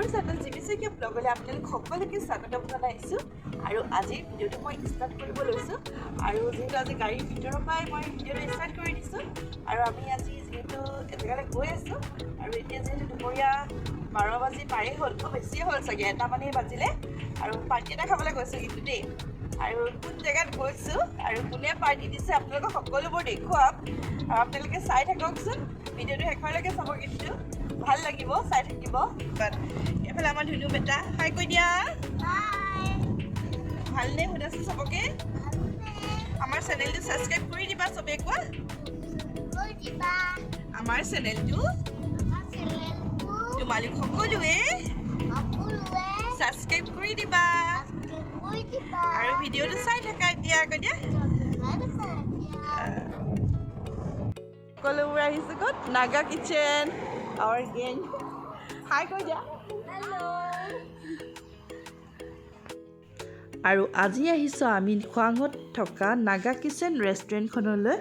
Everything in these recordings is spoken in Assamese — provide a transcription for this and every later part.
মোৰ চেনেল জিমি শইকীয়া ব্লগলৈ আপোনালোক সকলোকে স্বাগতম জনাইছোঁ। আৰু আজিৰ ভিডিঅ'টো মই ষ্টাৰ্ট কৰিব লৈছোঁ। আৰু যিহেতু আজি গাড়ীৰ ভিতৰৰ পৰাই মই ভিডিঅ'টো ষ্টাৰ্ট কৰি দিছোঁ। আৰু আমি আজি যিহেতু এজেগালৈ গৈ আছোঁ আৰু এতিয়া যিহেতু দুপৰীয়া 12 বাজি পাৰেই হ'ল, বেছিয়ে হ'ল চাগে, 1 মানেই বাজিলে। আৰু পাৰ্টি এটা খাবলৈ গৈছোঁ কিন্তু দেই। আৰু কোন জেগাত গৈছোঁ আৰু কোনে পাৰ্টি দিছে, আপোনালোকক সকলোবোৰ দেখুৱাম। আৰু আপোনালোকে চাই থাককচোন, ভিডিঅ'টো শেষলৈকে চাব কিন্তু, ভাল লাগিব চাই থাকিব। এইফালে আমাৰ ধুনু বেটা, হাই কৈ দিয়া। ভালনে সোধাচোন চবকে। আমাৰ চেনেলটো ছাবস্ক্ৰাইব কৰি দিবা চবে, কোৱা। আমাৰ চেনেলটো তোমালোক সকলোৱে ছাবস্ক্ৰাইব কৰি দিবা আৰু ভিডিঅ'টো চাই থাকা। এতিয়া কৈ দিয়া। সকলোবোৰ আহিছোঁ ক'ত? নাগা কিচেন। আৱাৰ গেং, হাই কৈ দিয়া। আৰু আজি আহিছোঁ আমি খোৱাঙত থকা নাগা কিচেন ৰেষ্টুৰেণ্টখনলৈ।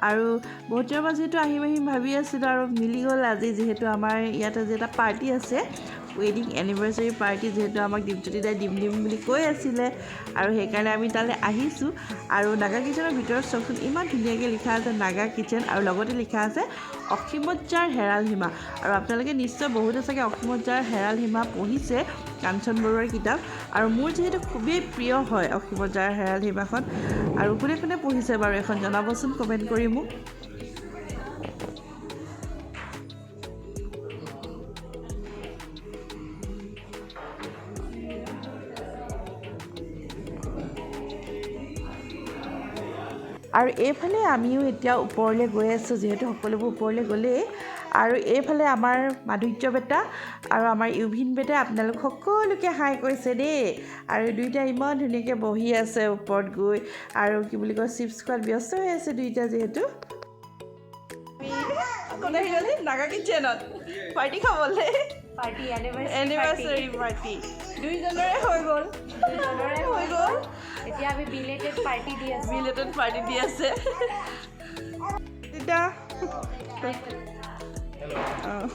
আৰু বহুত দিনৰ পৰা যিহেতু আহিম আহিম ভাবি আছিলোঁ আৰু মিলি গ'ল আজি, যিহেতু আমাৰ ইয়াত আজি এটা পাৰ্টি আছে, ৱেডিং এনিভাৰ্চাৰী পাৰ্টি। যিহেতু আমাক দীপজ্যোতি দাই দিম দিম বুলি কৈ আছিলে আৰু সেইকাৰণে আমি তালৈ আহিছোঁ। আৰু নাগা কিচেনৰ ভিতৰত চাওকচোন, ইমান ধুনীয়াকৈ লিখা আছে নাগা কিচেন আৰু লগতে লিখা আছে অসীমত যাৰ হেৰাল সীমা। আৰু আপোনালোকে নিশ্চয় বহুতে চাগে অসীমত যাৰ হেৰাল সীমা পঢ়িছে, কাঞ্চন বৰুৱাৰ কিতাপ। আৰু মোৰ যিহেতু খুবেই প্ৰিয় হয় অসীমত যাৰ হেৰাল সীমাখন। আৰু কোনে কোনে পঢ়িছে বাৰু এখন জনাবচোন কমেণ্ট কৰি মোক। আৰু এইফালে আমিও এতিয়া ওপৰলৈ গৈ আছোঁ, যিহেতু সকলোবোৰ ওপৰলৈ গ'লেই। আৰু এইফালে আমাৰ মাধুৰ্য বেটা আৰু আমাৰ ইউভিন বেটাই আপোনালোক সকলোকে হাই কৈছে দেই। আৰু দুইটা ইমান ধুনীয়াকৈ বহি আছে ওপৰত গৈ আৰু কি বুলি কয়, চিপছ খোৱাত ব্যস্ত হৈ আছে দুইটা। যিহেতু ক'ত আহি গ'লি? নাগা কিচেনত পাৰ্টি খাবলৈ। পাৰ্টি। এনিভাৰ্চাৰী পাৰ্টি দুইজনৰে হৈ গ'ল। দুজনৰে। হৈ গ'ল। এতিয়া আমি বিলেটেড পাৰ্টি দি আছোঁ। বিলেটেড পাৰ্টি দি আছে তেতিয়া। অঁ।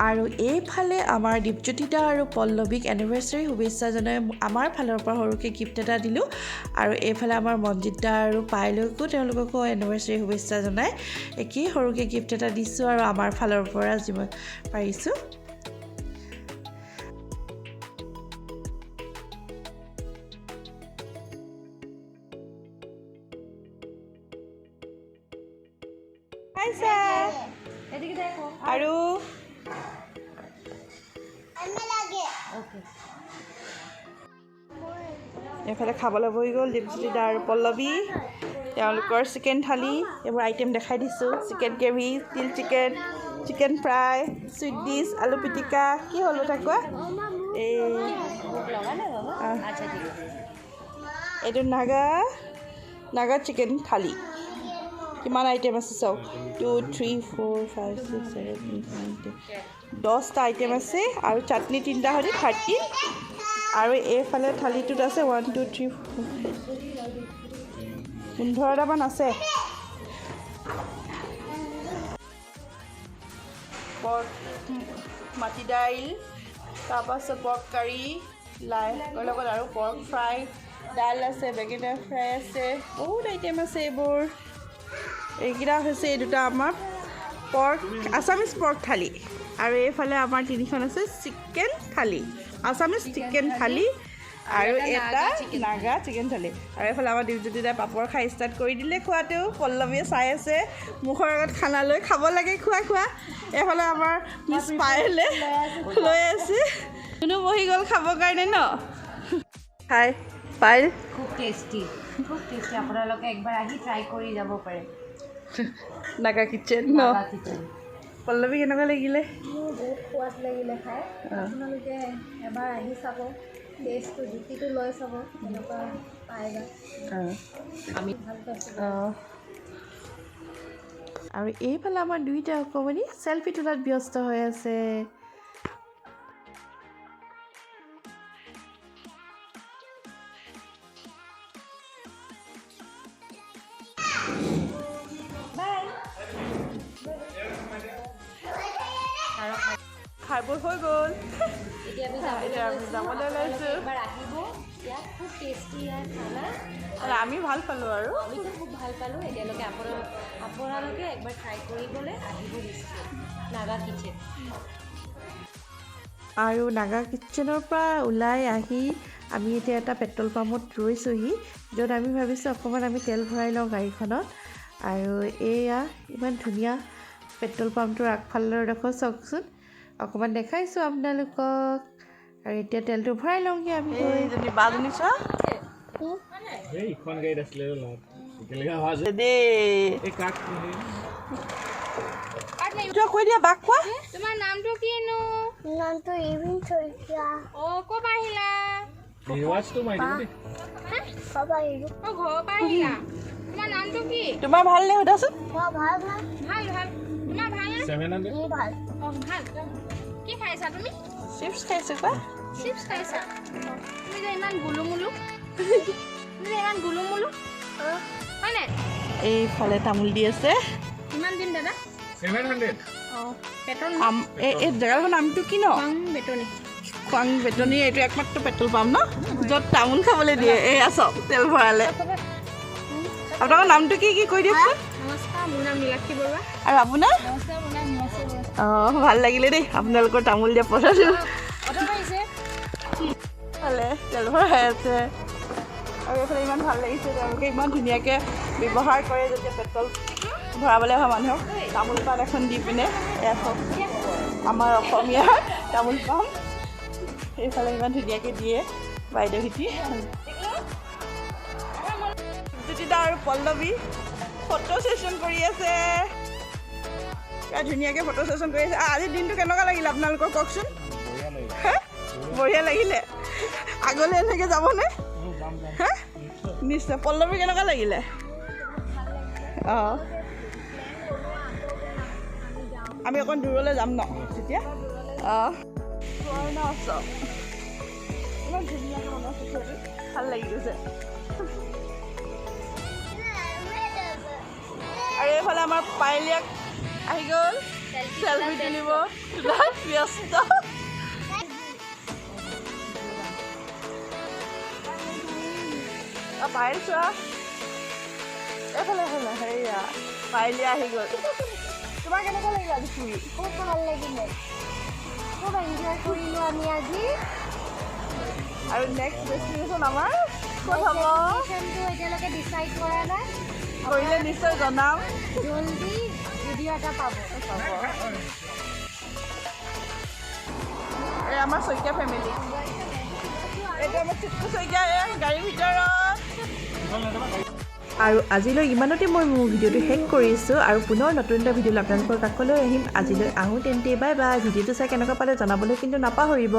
আৰু এইফালে আমাৰ দীপজ্যোতিদা আৰু পল্লৱীক এনিভাৰ্চাৰী শুভেচ্ছা জনাই আমাৰ ফালৰ পৰা সৰুকৈ গিফ্ট এটা দিলোঁ। আৰু এইফালে আমাৰ মঞ্জিত দা আৰু পাইলৈকো, তেওঁলোককো এনিভাৰ্চাৰী শুভেচ্ছা জনাই একেই সৰুকৈ গিফ্ট এটা দিছোঁ আৰু আমাৰ ফালৰ পৰা যিমান পাৰিছোঁ। পাইছা। এদিকে দেখো। আৰু ওকে। এইফালে খাবলৈ বহি গ'ল দীপজ্যোতি দা আৰু পল্লৱী। তেওঁলোকৰ চিকেন থালি, এইবোৰ আইটেম দেখাই দিছোঁ। চিকেন গ্ৰেভি, তিল chicken, chicken fry, sweet dish, আলু পিটিকা। কি হ'ল কথা কোৱা এই। ভোক লগা নাই বাবা? আহ। আচ্ছা, ঠিক আছে। এইটো নাগা নাগা চিকেন থালি। কিমান আইটেম আছে চাওক, 2, 3, 4, 5, 6, 7, 8, 9, 10, 10টা আইটেম আছে। আৰু চাটনি তিনিটা সৈতে 13। আৰু এইফালে থালিটোত আছে ওৱান, টু, থ্ৰী, ফ'ৰ, 15টামান আছে। পৰ্ক, মাটি দাইল, তাৰপাছত পৰ্ক কাৰী লাই শাকৰ লগত আৰু পৰ্ক ফ্ৰাই, দাইল আছে, বেঙেনা ফ্ৰাই আছে, বহুত আইটেম আছে এইবোৰ। এইকেইটা হৈছে, এই দুটা আমাৰ পৰ্ক, আছামিজ পৰ্ক থালি। আৰু এইফালে আমাৰ তিনিখন আছে চিকেন থালি, আছামিজ চিকেন থালি আৰু এটা নাগা চিকেন থালি। আৰু এইফালে আমাৰ দীপজ্যোতি দাই পাপৰ খাই ষ্টাৰ্ট কৰি দিলে খোৱাটো। পল্লৱীয়ে চাই আছে মুখৰ আগত খানা লৈ, খাব লাগে, খোৱা খোৱা। এইফালে আমাৰ মিছ পায়েলে লৈ আছে। কোনো বহি গ'ল খাবৰ কাৰণে ন খাই পাইল। খুব টেষ্টি, খুব টেষ্টি। আপোনালোকে একবাৰ আহি ট্ৰাই কৰি যাব পাৰে। নাগা কিচেন ন? নাগা কিচেন। পল্লৱী, কেনেকুৱা লাগিলে? মোৰ বহুত সোৱাদ লাগিলে খাই। আপোনালোকে এবাৰ আহি চাব, টেষ্টটো, জুতিটো লৈ চাব কেনেকুৱা পায় বা। আমি ভাল পাইছোঁ। অঁ। আৰু এইফালে আমাৰ দুইটা অকণমানি চেলফি তোলাত ব্যস্ত হৈ আছে। বাই। খাই বৈ হৈ গ'ল। এতিয়া আমি যাবলৈ এতিয়া আমি লৈছোঁ। যাবলৈ আপোনালোকে লৈছোঁ। এবাৰ আহিব, ইয়াত খুব টেষ্টি ইয়াৰ খানা। আৰু আমি ভাল পালোঁ আৰু। আমিতো খুব ভাল পালোঁ। এতিয়ালৈকে আপোনালোকে একবাৰ ট্ৰাই কৰিবলৈ আহিব নিশ্চয় নাগা কিচেন। আৰু নাগা কিটচেনৰ পৰা ওলাই আহি আমি এতিয়া এটা পেট্ৰল পাম্পত ৰৈছোঁহি, য'ত আমি ভাবিছোঁ অকণমান আমি তেল ভৰাই লওঁ গাড়ীখনত। আৰু এয়া ইমান ধুনীয়া পেট্ৰল পাম্পটোৰ আগফালৰ ডোখৰ চাওকচোন, অকণমান দেখাইছোঁ আপোনালোকক। আৰু এতিয়া তেলটো ভৰাই লওঁগৈ আমি গৈ। এইজনী বাজনী চোৱা। এই ইখন গাড়ীত আছিলে লাভ একেলগে অহা যে। দেই। এই কাক? তই কৈ দিয়া, বাক কোৱা। তোমাৰ নামটো কিনো? নামটো ইভিন শইকীয়া। অ, ক'ৰ পৰা আহিলা? ৰিৱাজটো মাৰি দিব দেই। পাবা আহিলোঁ। অ, ঘৰৰ পৰা আহিলা। তোমাৰ নামটো কি? তোমাৰ ভালনে সোধাচোন। মই ভাল না? ভাল ভাল। তোমাৰ ভাল নে? 700। মোৰ ভাল। অ, ভাল। কি খাইছা তুমি? চিপছ খাইছোঁ, কোৱা। চিপছ খাইছা। তুমি যে ইমান গুলু মুলু, তুমি যে ইমান গুলু মুলু, হয় নাই? এইফালে তামোল দি আছে। কিমান দিম দাদা? 700। অ, পেট্ৰল। এই জেগাডোখৰ নামটো কি ন? খোৱাং বেটনি। খোৱাং বেটনি। এইটো একমাত্ৰ পেট্ৰল পাম্প ন, য'ত তামোল খাবলৈ দিয়ে। এয়া চব তেল ভৰালে। আপোনালোকৰ নামটো কি কি কৈ দিয়কচোন। নমস্কাৰ, মোৰ নাম নীলাক্ষী বৰুৱা। আৰু আপোনাৰ? নমস্কাৰ, মোৰ নাম হিমাশ্ৰী বৰুৱা। অঁ, ভাল লাগিলে দেই আপোনালোকৰ তামোল দিয়া পথাটো। অটো আহিছে। ভালে তেল ভৰাই আছে। আৰু এইফালে ইমান ভাল লাগিছে, তেওঁলোকে ইমান ধুনীয়াকৈ ব্যৱহাৰ কৰে যেতিয়া পেট্ৰল ভৰাবলৈ অহা মানুহক তামোল পাণ এখন দি পিনে। এয়া চাওক, আমাৰ অসমীয়াৰ তামোল পাণ এইফালে ইমান ধুনীয়াকৈ দিয়ে বাইদেউহেঁতি। জ্যোতিদা আৰু পল্লৱী ফটো ছেশ্যন কৰি আছে। পুৰা ধুনীয়াকৈ ফটো ছেশ্যন কৰি আছে। আজিৰ দিনটো কেনেকুৱা লাগিলে আপোনালোকৰ কওকচোন। বঢ়িয়া লাগিলে। হে? বঢ়িয়া লাগিলে। আগলৈ এনেকৈ যাবনে? যাম যাম। হা, নিশ্চয়। পল্লৱী, কেনেকুৱা লাগিলে? অঁ, আমি অকণ দূৰলৈ যাম ন তেতিয়া। অঁ, সুৱৰ্ণ উৎসৱ ইমান ধুনীয়াকৈ বনাইছে ঘৰটো, ভাল লাগি গৈছে। আৰু এইফালে আমাৰ পাইলিয়াক আহি গ'ল চেলফি তুলিব, তোলাত ব্যস্ত। অ, পায়েল চোৱা এইফালে, এইফালে সেয়া পাইলিয়া আহি গ'ল। তোমাৰ কেনেকুৱা লাগিল আজি ফুৰি? খুব ভাল লাগিলে, খুব এনজয় কৰিলোঁ আমি আজি। আৰু নেক্সট ডেষ্টিনেশ্যন আমাৰ ক'ত হ'ব? ডেষ্টিনেশ্যনটো এতিয়ালৈকে ডিচাইড কৰা নাই। কৰিলে নিশ্চয় জনাম। জলদি ভিডিঅ' এটা পাব। পাব। এই আমাৰ শইকীয়া ফেমিলি, এইটো আমাৰ চিটকু শইকীয়া, এই গাড়ীৰ ভিতৰত। আৰু আজিলৈ ইমানতে মই মোৰ ভিডিঅ'টো শেষ কৰিছোঁ আৰু পুনৰ নতুন এটা ভিডিঅ' আপোনালোকৰ কাষলৈ আহিম। আজিলৈ আহোঁ তেন্তে, বাই বাই। ভিডিঅ'টো চাই কেনেকুৱা পালে জনাবলৈ কিন্তু নাপাহৰিব।